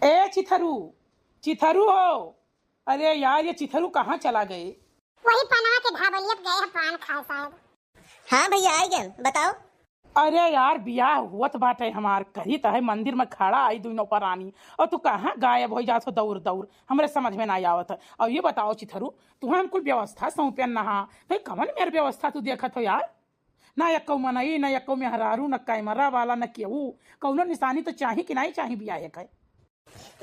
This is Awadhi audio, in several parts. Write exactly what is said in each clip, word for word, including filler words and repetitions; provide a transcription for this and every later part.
ए चिथरू, चिथरू हो। अरे यार, ये चिथरू कहाँ चला गए? वही पनवा के ढाबलिया पे गए हैं पान खाए शायद। हाँ भैया, आई गए, बताओ। अरे यार, बियाह हुअत बाटे हमार, कही त है मंदिर में खड़ा आई दुनो परानी, और तू कहाँ गायब हो जात हो दौड़ दौड़, हमरे समझ में ना आवत है। और ये बताओ चिथरू, तुहें हम कुल व्यवस्था सौंपे नहा, भाई कवन मेर व्यवस्था तू देखत हो यार? ना एको मनई, ना एको मेहरारू, ना कैमरा वाला, ना केहू, कौनो निशानी तो चाही कि नहीं चाही बियाह के?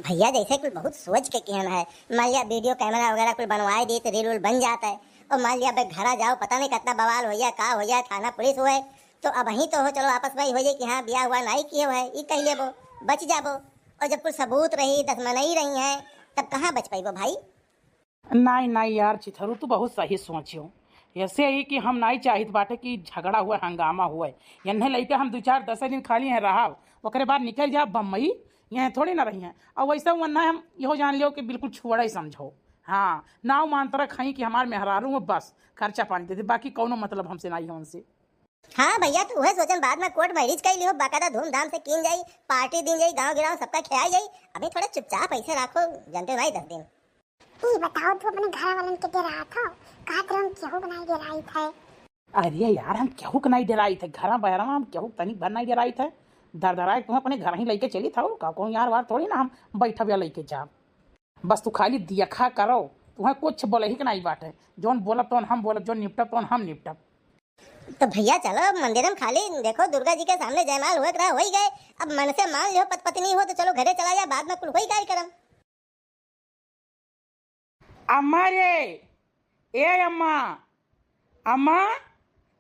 भैया, जैसे कुल बहुत सोच के किहन है, मान लिया वीडियो कैमरा वगैरह कुल बनवाए दी तो रील उल बन जात है। और मान लिया भाई घरा जाओ, पता नहीं कितना बवाल हो जाए, का हो जाए, थाना पुलिस हुए, तो अब वहीं तो हो, चलो आपस में ही हो जाए कि हाँ बियाह हुआ नहीं किए हुए, ई कह लेबो, बच जाबो। और जब कुल सबूत रही, दस मनई रही हैं, तब कहाँ बच पाइबो भाई? नहीं नहीं यार चिथरू, तू बहुत सही सोचियो। ऐसे ही कि हम नहीं चाहित बाटे कि झगड़ा हुए, हंगामा हुए। यन्हे लइके हम दो चार दस दिन खाली हैं रहब, ओकरे बाद निकल जाब बम्बई, यहाँ थोड़ी ना रही हैं। और वैसे वन्ना हम इहो जान लियो कि बिल्कुल छुअड़े समझो। हाँ, नाव मात्र खाई कि हमार मेहरारू में बस खर्चा पानी दे दे, बाकी कौनो मतलब हमसे नहीं है उनसे। हाँ भैया, तो वह सोचन बाद में कोर्ट मैरिज कर लियो, बाकायदा धूमधाम से कीन जाई, पार्टी दीन जाई, गाँव गिराव सबका खिलाई जाई। अभी थोड़ा चुपचाप ऐसे रखो, जनते नहीं दस दिन। ई बताओ, तू अपने घर वालन के डरात हो? कहत रहो, हम केहू के नहीं डराइत है। अरे यार, हम केहू के नहीं डराइत है, घरा बहरा में हम केहू के तनिक भर नहीं डराइत है। दर दराए तुम अपने घर ही लेके चली था, का कौन यार वार थोड़ी ना हम बैठब या लेके जाब। बस तू खाली दियखा करो, तुम्हें कुछ बोले ही के नहीं बाटे। जौन बोलब तौन हम बोलब, जौन निपटब तौन हम निपटब। तो भैया चलो, अब मंदिर में खाली देखो, दुर्गा जी के सामने जयमाल हुए के रहा, हो ही गए। अब मन से मान लियो पत पत्नी हो, तो चलो घरे चला जाए, बाद में कुल हो ही कार्यक्रम। अम्मा रे, ए अम्मा, अम्मा,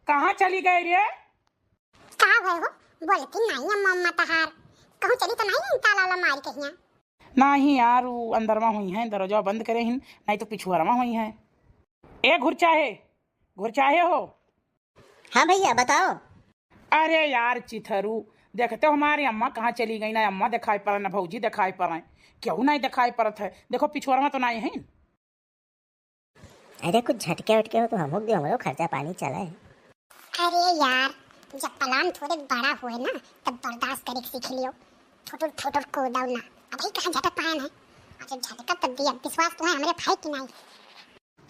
कहाँ चली गई रे? का भय हो? बोलती नहीं अम्मा, अम्मा तहार। कहूँ चली तो नहीं ताला वाला मारी कहिया? नहीं यार, वो अंदर में हुई हैं, दरवाजा बंद करे हिन, नहीं तो पिछुआर में हुई हैं। ए घुरचाहे, घुरचाहे हो। हाँ भैया बताओ। अरे यार चिथरू, देखते हो हमारी अम्मा कहाँ चली गई, ना अम्मा दिखाई पड़े, ना भौजी दिखाई पड़े, केहू नहीं दिखाई पड़त है। देखो पिछुआर में तो नहीं है। अरे कुछ झटके उटके हो तो हमहू दियो, हमरो खर्चा पानी चले। अरे यार, जब प्लान थोड़े बड़ा होए ना, तब बर्दाश्त करे के सीख लियो। फुटुर फुटुर कूदो ना, अभी कहाँ झटक पाए हैं। अरे झटका तब दिया, विश्वास तुम्हें हमरे भाई की नहीं।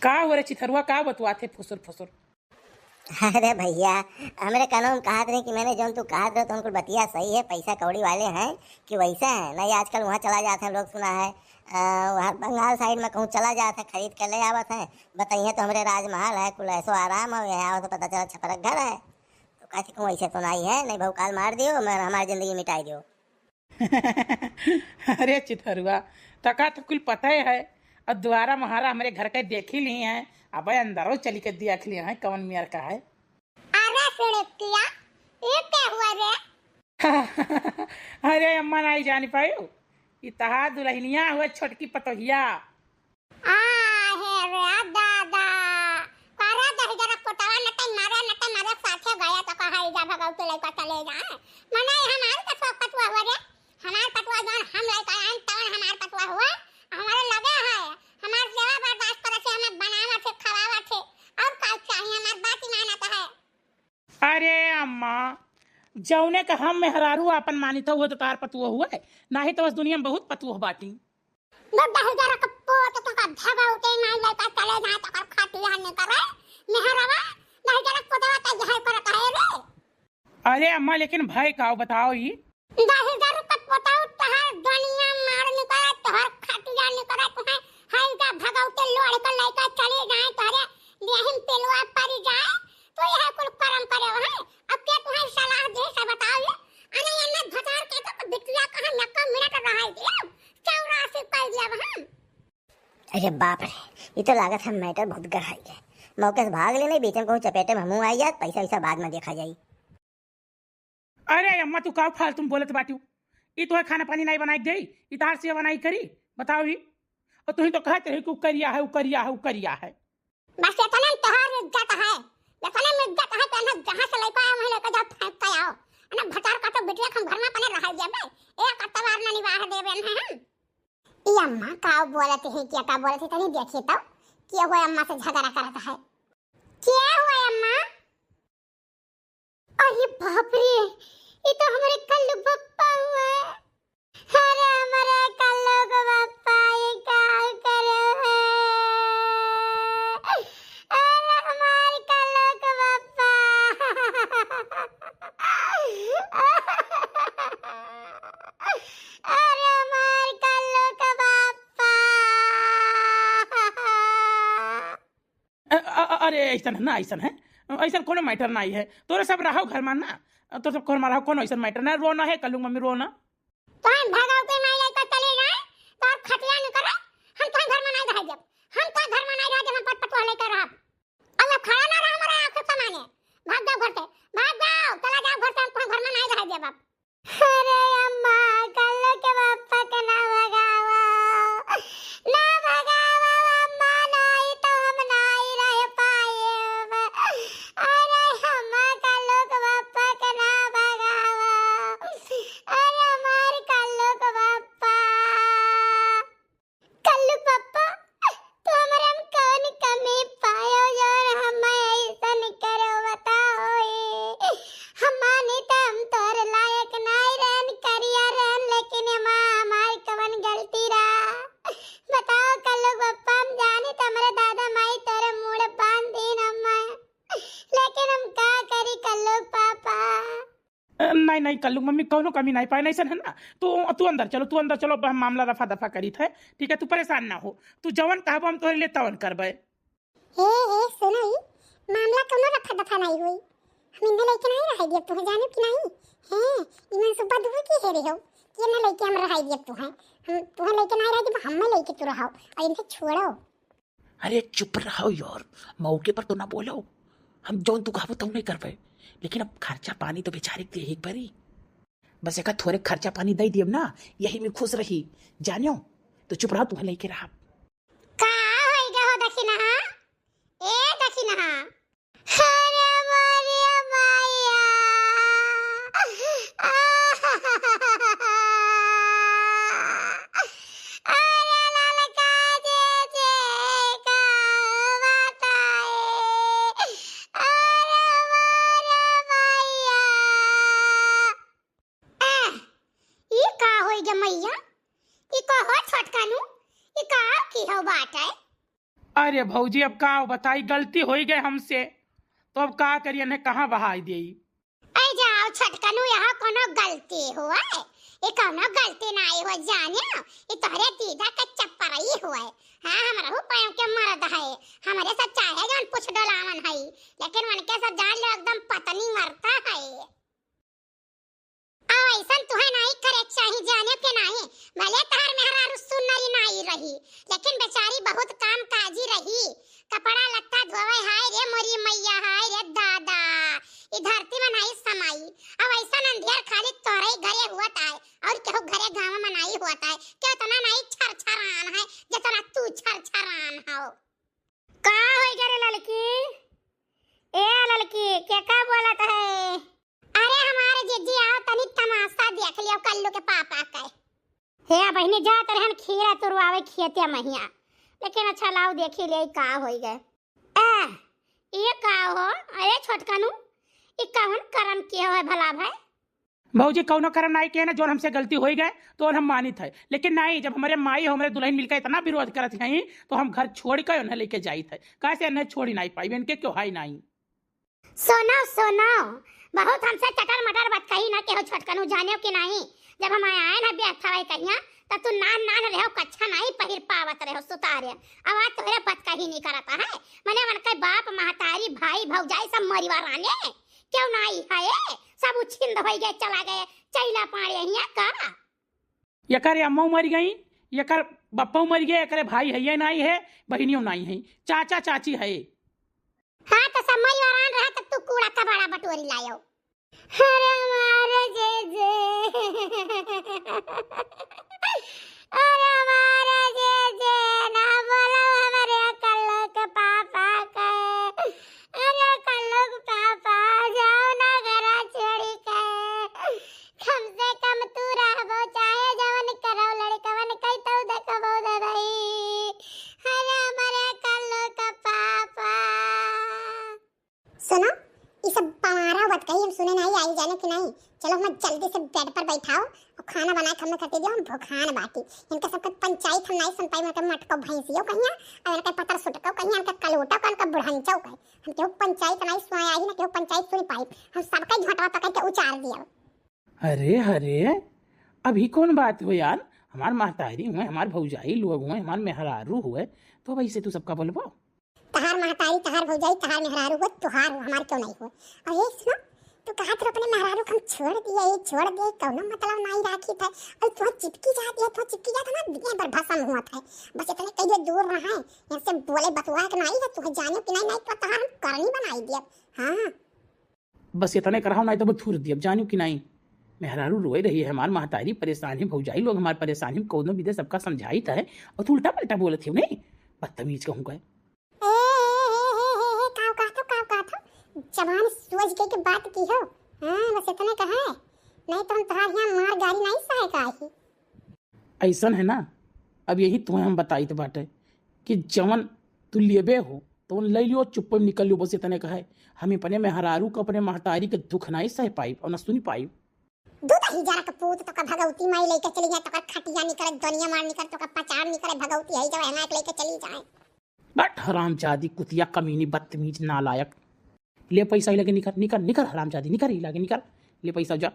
का हो रे चिथरुआ, का बतुआ थे फुसुर फुसुर? अरे भैया, हमरे कानों में कहत रहे कि मैंने जौन तू कहत रहे तो उनको बतिया सही है, पैसा कौड़ी वाले हैं कि वैसे हैं। नहीं आजकल वहाँ चला जाते हैं, लोग सुना है, अ, वहाँ बंगाल साइड में कहूँ चला जाते हैं, खरीद के ले आवत हैं, बताइए तो हमरे राजमहल है, कुल ऐसो आराम है, यहाँ आओ तो पता चला छपरक घर है। तो कहते कहूँ ऐसे तो नहीं है, नहीं भाऊ काल मार दियो, मैं हमारी जिंदगी मिटाई दियो। अरे चिथरुआ, तका तो कुल पता ही है। और द्वारा महारा हमरे घर के देखी ली हैं, अब अंदरो चली के देख ली हैं कौन मेर का है। अरे सुड़किया, ये क्या हुआ रे? अरे अम्मा, नहीं जानी पायो, ई तहार दुल्हनिया हुआ, छोटकी पतोहिया। आ, हे रे दादा, करे दहिजरा कोटवा नटे मारे, नटे मारे साथे गया तो कहा, "जा भगौती लइका चले जा।" मने हमार पतुआ, पतुआ हुआ रे, हमार पतुआ जौन हम लइका आइन तवन हमार पतुआ हुआ, हमारे लगे है, हमार सेवा बर्दाश्त करे से, हमें बनावत है, खवावत है, और का चाहिए, हमार बात ही मानत है। अरे अम्मा, जौने का हम मेहरारू आपन मानित हो, वो तो तार पतुआ हुआ है, नाही तो बस दुनिया में बहुत पतुआ बाटी। दो दहिजरा के पोत तो का भगौती मार ले, का चले जाए तो कर खाती हन करे। मेहरवा, दहिजरा के पोतवा तो यही करत है रे। अरे अम्मा, लेकिन भाई का बताओ ई? दहिजरा के पोतवा तहार दुनिया मार निकरे, तोहर खाती जान निकरे, तुहे है का भगौती लोड़ के लेके चले जाए, तोहरे देहिन पिलुआ पड़ जाए, तो यह कुल करम करे हो, हैं? अब के तुहे सलाह दे से बताओ ये? अरे ये न भतार के तो बिटिया कहाँ नक्का मिनट रहाई दिया, चौरासी कर दिया हम। अरे बाप रे, ये तो लागत है मैटर बहुत गहराई है। मौके से भाग लेने, बीच में कहूँ चपेटे में हमहूँ आई जात, पैसा वैसा बाद में देखा जाई। अरे अम्मा, तू का फालतू में बोलत बाटू? ई तोहे खाना पानी नहीं बनाई के देई, ई तहार सेवा नहीं करी, बताओ ई। और तुही तो कहत रही कि उ करिया है, उ करिया है, उ करिया है। बस इतने में तोहार इज्जत है, इतने में इज्जत है, तो ना जहाँ से लेकर आए वहीं लेकर जाओ, फेंक के आओ। ना भतार का तो बिटिया हम घर में अपने रह जाबे, एक अतवार ना निवाह देबे ना हम। ई अम्मा का बोलत है, क्या का बोलत है, तनी देखी तो, के हुआ अम्मा से झगड़ा करत है? के हुआ अम्मा? अरे बाप रे, ई तो हमरे कल्लू पप्पा हुआ। अरे हमरे कल्लू अरे, ऐसन है ना, ऐसन है, ऐसन कोनो matter नाई है। तोरे सब रहो घर मा ना, तोरे सब घर मा रहो, कोनो ऐसन matter ना, रो ना है, कल्लू मम्मी रो ना। तो हम भगाओ के माई लइका चले जाए, तो आप खटिया न करे, हम तो घर मा नाई रह जब, हम तो घर मा नाई रह जब, हम पट पटुआ लेकर रहब। अब खड़ा ना रहो हमारे आँख के सामने, भाग जाओ घर से, भाग जाओ, चला जाओ घर से, हम तो घर मा नाई रह जब अब। अरे अम्मा, कल्लू के पप्पा के ना भगावा, ना भगावा अम्मा, नाई तो हम नाई रह पाएब। अरे अम्मा, कल्लू के पप्पा के ना भगावा, अरे हमार कल्लू के पप्पा। कल्लू पप्पा, तू हमरे में कौन कमी पायो जौन हमें ऐसन करो बताओ ए? हम मानी त हम तोर लायक नाई रहन, करिया रहन, लेकिन एमा हमार कवन गलती रहा? बताओ कल्लू पप्पा, हम जानी त हमरे दादा माई तोरे मूड़ बांध दीन हमें, लेकिन हम का करी कल्लू पापा? अ, नहीं, नहीं, कल्लू मम्मी, कौनो कमी नहीं पाए, नहीं सन है ना। तू, तू अंदर चलो, तू अंदर चलो, अब हम मामला रफा दफा करीत है, ठीक है? तू परेशान ना हो, तू जवन कहबो हम तोहरे लिए तवन करबे। ए, ए, सुनो ई, मामला कौनो रफा दफा नहीं हुई। हम इन्हें लेके नहीं रह दिए, तुम्हें जाने की नहीं? हैं, इमन सुब्बा दूर की है रहो, कि इन्हें लेके हम रह दिए तू है। हम तुम्हें लेके नहीं रह दिए, हम में लेके तू रहो, और इनसे छोड़ो। अरे चुप रहो यार, मौके पर तो ना बोलो। हम जौन तू कहबो तौन नहीं करबे, लेकिन अब खर्चा पानी तो बेचारी के देही के परी। बस एका थोरे खर्चा पानी दे दियब ना, यही में खुश रही, जानियो। तो चुप रहो, तुम्हें लेके रहा। का होई गे हो दखिनहा? ए दखिनहा, अरे मोरे मैया, अरे ललका जे जे का बताए, अरे मोरे मैया। आ, ई का होई गे मैया? ई कहो छोटकनू, ई का की हो बात है? अरे भौजी, अब का बताई, गलती होई गए हमसे, तो अब का करिए, इन्हें कहाँ बहाई देई? ऐ जाओ छोटकनू, यहाँ कोनो गलती हुआ है? ये कोनो गलती नहीं हुआ, जानियो, ये तोहरे दीदा के चप्परई हुआ है। हाँ, हमरहू पाँव के मर्द है, हमरे से चाहे जौन पूछ डोलावन है, लेकिन उनके से जान लो एकदम पत्नी मरता है। अब ऐसन तुहे नाई करे के चाही, जाने के नाई, भले तहार मेहरारू सुनरी नाई रही, लेकिन बेचारी बहुत काम काजी रही। कपड़ा लत्ता धोवे, हाय रे मोरी मैया, हाय रे दादा, ई धरती में नाई समाई। अब ऐसन अंधियर खाली तोहरे घरे हुअत आए, और केहू घरे गाँव में नाई हुअत आए, केतना नाई छरछरान है, जितना तू छरछरान हो। का होई गे रे ललकी? ए ललकी, के का बोलत है? अरे हमारे जीजी आओ, तनी तमाशा देख लियो कल्लू के पापा के। हे बहिनी, जात रहन खीरा तुरवावे खेतिया महिया, लेकिन अच्छा लाओ देखी ले का होई गए। ए, ये का हो? अरे छोटकनू, ई कौन करम किया है भला भाई? भौजी, कौनो करम नाई किया ना, जौन हमसे गलती होई गए तो हम मानित है, लेकिन नाई, जब हमरे माई हमरे दुल्हन मिलकर इतना विरोध करत हैं तो हम घर छोड़ कर उन्हें लेके जाइत है। कैसे इन्हें छोड़ी नाई पाई, इनके क्यों हाई नाई। सुनो, सुनो, बहुत हमसे चटर मटर बात कही ना केहू छोटकनू, जानेव कि नहीं? जब हम आए ना ब्याह थवाई कहिया, त तू नान नान रहो, कच्छा नहीं पहिर पावत रहो, सुतारे। अब आज तोहरे बात कही नहीं करत है, मने उनके बाप, महतारी, भाई, भौजाई सब मरिवा राने, क्यों नहीं है? सब उछिंद होई गए, चला गए, चैला पाड़े हिया का? एकर अम्मऊ मरि गई, एकर बप्पऊ मरि गए, एकरे भाई हइये नाई है, बहिनियो नाई है, चाचा चाची है। हाँ, तो सब मई वरान रहा, तब तू कूड़ा कबाड़ा बटोरी लायो। अरे मारे जे जे, अरे मारे जे जे, ना बोलो हमरे कल्लू के पापा के। अरे कल्लू के पापा, जाओ ना घरा छोड़ी के। कम से कम तू रहबो, चाहे जवन करो, लड़कवन कई तो देखबो दे भाई। अरे हमरे कल्लू का पापा। सुनो, ई सब बवारा बात कही हम सुने नहीं आई, जाने कि नहीं। चलो हम जल्दी से बेड पर बैठाओ और खाना बना के हमें खटे दियो, हम भूखान बाटी। इनका सबके पंचायत हम नहीं सुन पाई, मतलब मटको भैंसियो कहिया, और इनके पतर सुटको कहिया, इनके कलोटो का, इनका बुढ़ंचो का। हम केहू पंचायत नहीं सुनाया ही ना, केहू पंचायत सुन पाई। हम सबका झोंटवा पकड़ के उचार दियो। अरे, अरे, अभी कौन बात हो यार? हमार महतारी हुए, हमार भौजाई लोग हुए, हमार मेहरारू हुए, तो अब ऐसे तू सबका बोलबो? तहार महतारी, तहार भौजाई, तहार मेहरारू हो, तुहार हो, हमार क्यों नहीं हो? और ये सुनो, तू कहत रहो अपने मेहरारू को हम छोड़ दिए, ये छोड़ दिए, कौनो मतलब नहीं राखी था। और तू चिपकी जाती है, तू चिपकी जात हमार दुनिया भर भसम हुआ था। बस इतने कहिए दूर रहे, इनसे बोले बतुआ के नहीं है, तू जाने कि नहीं, नहीं तो तहार हम करनी बनाई दिया। हाँ। बस इतने कराओ, नहीं तो बथूर दियब, जानियो कि नहीं। मेहरारू रोए रही है, हमार महतारी परेशान है, भौजाई लोग हमार परेशान है, कौनो विधे सबका समझाइत है, और तू उल्टा पलटा बोलत हो, नहीं? बदतमीज कहूँ का। ए, ए, ए, ए, ए, ए, काव कहत हो, काव कहत हो? जबान सोच के, के बात की हो? हाँ, बस इतने कहा है, नहीं तो हम तहार यहाँ मार गारी नहीं सहे का ही। ऐसन है ना, अब यही तुम्हें हम बताइत बाटे कि जवन तू लेबे हो, तवन ले लियो, चुप्पे में निकल लियो, बस इतने कहे। हम अपने मेहरारू को, अपने महतारी के दुख नहीं सह पाइब और ना सुन पाइब। दूध ही जरा के पूत तो का भगवती माई लेके चली जाए, तो का खटिया निकले, दुनिया मार निकले, तो का पचार निकले, भगवती है जब हंगा के लेके चली जाए। बट हरामजादी, कुतिया, कमीनी, बदतमीज, नालायक। ले पैसा ही लगे, निकर, निकर, निकर, हरामजादी, निकर ही लगे, निकर। ले पैसा जा।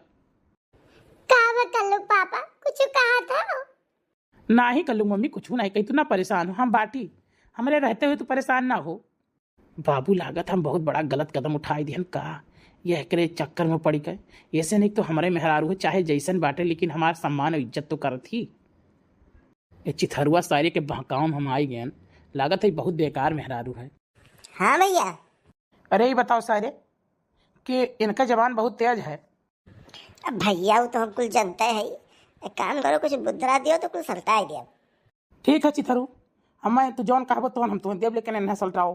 का बा कल्लू पापा, कुछ कहा था? नाही कल्लू मम्मी, कुछ नहीं कही, तू ना परेशान हो, हम बाटी, हमरे रहते हुए तू परेशान ना हो। बाबू, लागत हम बहुत बड़ा गलत कदम उठाई दिहन का, यह एकरे चक्कर में पड़ गए। ऐसे नहीं तो हमरे मेहरारू है, चाहे जैसन बाटे, लेकिन हमार सम्मान और इज्जत तो करत ही। ये चिथरुआ सारे के बहकाव में हम आई गए, लागत है बहुत बेकार मेहरारू है। हाँ भैया। अरे ये बताओ सारे कि इनका जबान बहुत तेज है। अब भैया, वो तो हम कुल जनते हैं। एक काम करो, कुछ मुद्रा दियो तो कुल सलटाई दियो। ठीक है चिथरू, हम, तू जौन कहबो तौन हम तुम्हें देब, लेकिन इन्हें सलटाओ।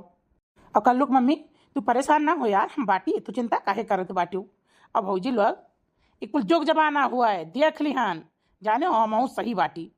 और कल्लू के मम्मी, तू परेशान ना हो यार, हम बाटी, तू चिंता काहे करत बाटियो। अब भौजी लोग, ई कुल जुग जमाना हुआ है, देख लिहान, जाने हो हम सही बाटी।